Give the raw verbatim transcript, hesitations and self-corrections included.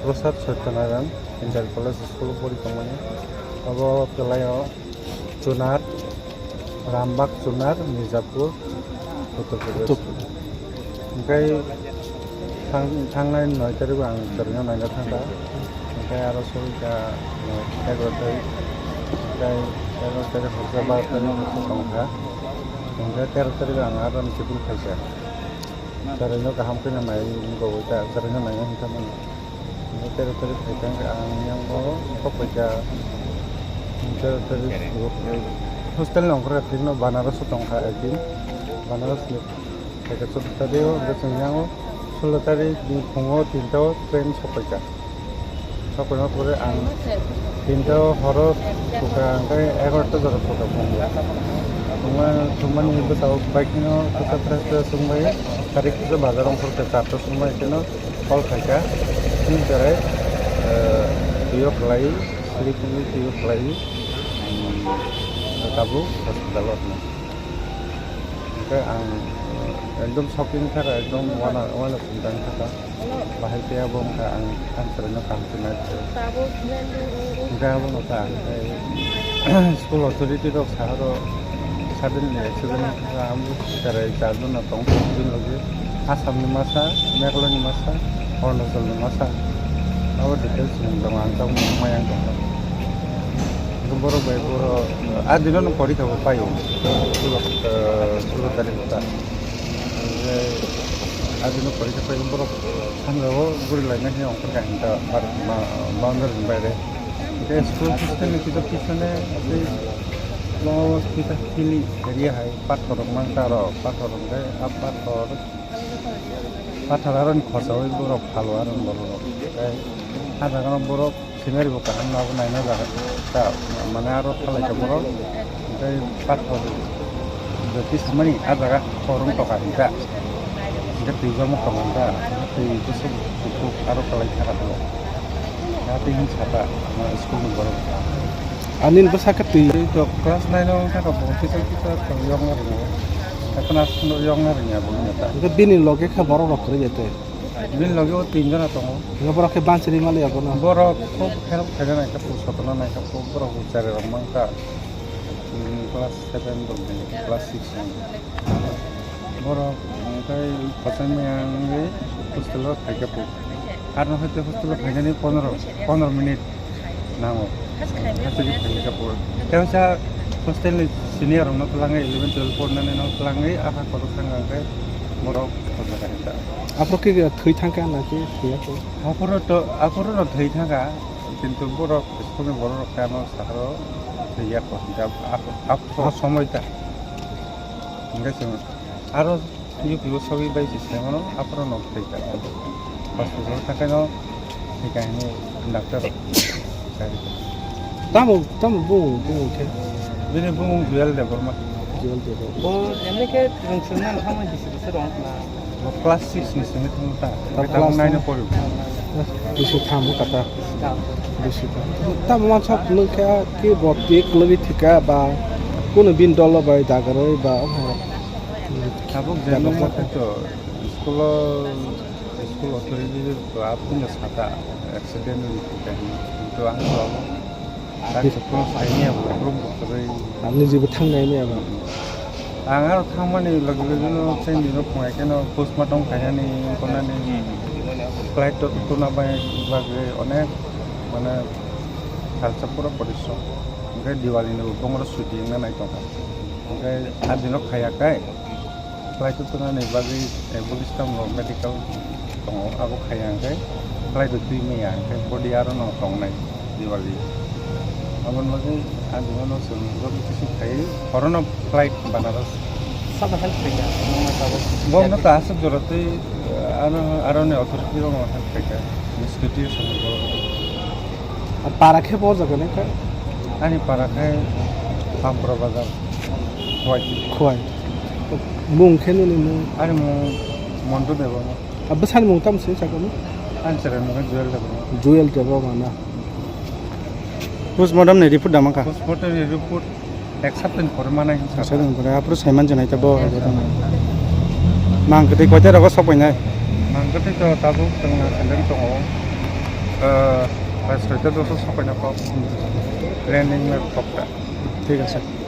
Prasad Satyanarayan Inter College School pori tongmani. Abo kwlaio Chunar, Rambagh Chunar, Mirzapur, Uttar Pradesh. Uttar- Hwnkhe thang-, thangnai noi tarikh o ang chwraino naina thangkha. Hwnkhe aro sori kha, uh, egaroh tarikh, tei egaroh tarikh horsa, baro tarikh horsa tongkha. Hwnkhe tero tarikh o ang aro ni kiphil phaikha. Chwraino kaham khe nai wngwi ta, chwraino naina hwnkha mano. Tero tarikh phaikha ang yang o sokphaikha. Tero tarikh hostel ni ongkhorkha thikno Banaras o tongkha ekdin. Banaras ni phaikha chwddo tarikh o, hwnkhe chwng yang o sulo tarikh ni phungo tinta o train sokphaikha. Sokphaima pore ang tinta o horo sukha, hwnkhe egaroh ta jora sukha phungo. Thwngma, thwngmani bwsao bike no kisa fresh fresh wngbai, tarikh kisa bazar ongkhorkha charta songbai kheno. Call khaikha, chini chwrai, eh, twiyo khlai, sleeping twiyo khlai, um, tabuk hospital o thang. Hwnkhe ang, eh, ekdom shocking kha, ekdom wana, wana chingtang kha. Bahai tei abo wngkha ang, ang chwraino kaham khe nai. Hwnkhe abo wngkha, eh, school authority rok saharo suddenly accident wngkha, ang bo chwrai charjon no tong, bini logi Assam ni masa, Meghalaya ni masa, Arunachal ni masa, abo details ni tong ang tamo mayang tong. Borok bai borok, ah, dino no porikha bo paio, sulo, eh, sulo tarikh ta. Hwnkhe ah dino porikha paio borok, sanja o guri laina khe ongkhorkha hinta bar ma, boundary ni baire. Hwnkhe school system ni kisa pisone tei o kisa hili area hai pathor rok mangkha aro pathor hwnkhe ah pathor, pathor aroni khochaui borok phalo aroni borok rok tei ah jaga o borok scenery bo kaham nw naina jaga ta mane aro phalai ka borok tei pathor jotwi samani ah jaga khorang toka hinta hwnkhe twi jomok tongo hinta twi bwswk kuphur aro kwlai thaka tongo. Tei hwn saka school ni borok. Ani bwsa khe twi. Tei to class nine o wngkha to bo kisa kisa to yokna rwngo. Haphano aswkno yokna rwngya bo wngya ta. Hwnkhe bini loge khe borok rok kwrwi ya tei? Bini loge o tin jona tongo. Hwnkhe borok khe bansiri maliya bono? Borok khub help khaina naikha, puso tongna naikha, khub borok bo chari rok mankha. Hmm, class seven rok ni, class six ni. Borok, mm, tei kochai maya wngwi hostel o phaikha po. Arno hai tei hostel o phainani pondro, pondro minute nango. Hasteni phaikha po. Tei sa hostel ni senior rokno twlangwi, eleven twelve pornani no twlangwi, aha kotor thang hwnkhe borok o jaga hinta. Aphuru khe thwi thangkha na khe thwiya khe? Aphuru to, aphuru no thwi thangkha, kintu borok school ni borok rok khe ano saharo thwiya kho, hwnkhe ap-, ap-, ap-, somoi ta. Hwnkhe chwng aro U P o sogwi bai se sai mano, aphuru no thwi kha. Hospital thangkhe no thwi kha hwnwi doctor rok sai rikha. Tamo, tamo bumung, bumung khe? Bini bumung Jewel Debbarma. Jewel Debbarma. Bo emni khe rwng swrwngmani tamo bisi bisi rwng na? Bo class six ni simi thangma ta. Ta Tabuk class nine o pori. Bisi tham kata. Bisi tham. Tamo mansa phunuk khe ki bo tik lagi thika ba kuno bin dolo bai dagaroi ba. Tabuk je nokma khe to school o, school authority to apni saka accident ni thika hinwi. Kintu ang to abo tak se phone saini abo room bo kwrwi. Ang ni jibo thang nai ni abo. Ang aro thangmani logi logi no chengdi no phunai kheno postmortem khainani, tongnani, flight to tuna bai bagwi onek mane salsa pura porisrom. Hwnkhe Diwali ni bo bongoro chuti wngna nai tongkha. Hwnkhe a dino khaiya khe. Flight o twnani bagwi, eh, Buddhist rok medical tongo, abo khaiya hwnkhe flight o twi maya hwnkhe body aro no tongnai Diwali. Aboni bagwi a dino no chwng joto kisi khai horo no flight Banaras. Sabo help khaikha, nokno tabuk. Bo no ta aswk jora twi, eh, ano, aroni authority rok no help khaikha, security rok no. Para khe bo jaga nai kha? Ani para khe Pampra Bazar, Khowai. Khowai. Mung khe nini mung? Ani mung Montu Debbarma. A bwsani mung tamo se sakha mo? Ani chwrai mung khe Jewel Debbarma. Jewel Debbarma na. Postmortem ni report da mankha? Postmortem ni report ek sapta ni pore manai hinwi sakha. Ek sapta ni pore, aphuru saiman jwnai ta bo. Mang kwtwi koita rogo sok painai? Mang kwtwi to tabuk chwng na seleng tongo. Soita doso sokoina kok. Landing map kokta. Thik ase.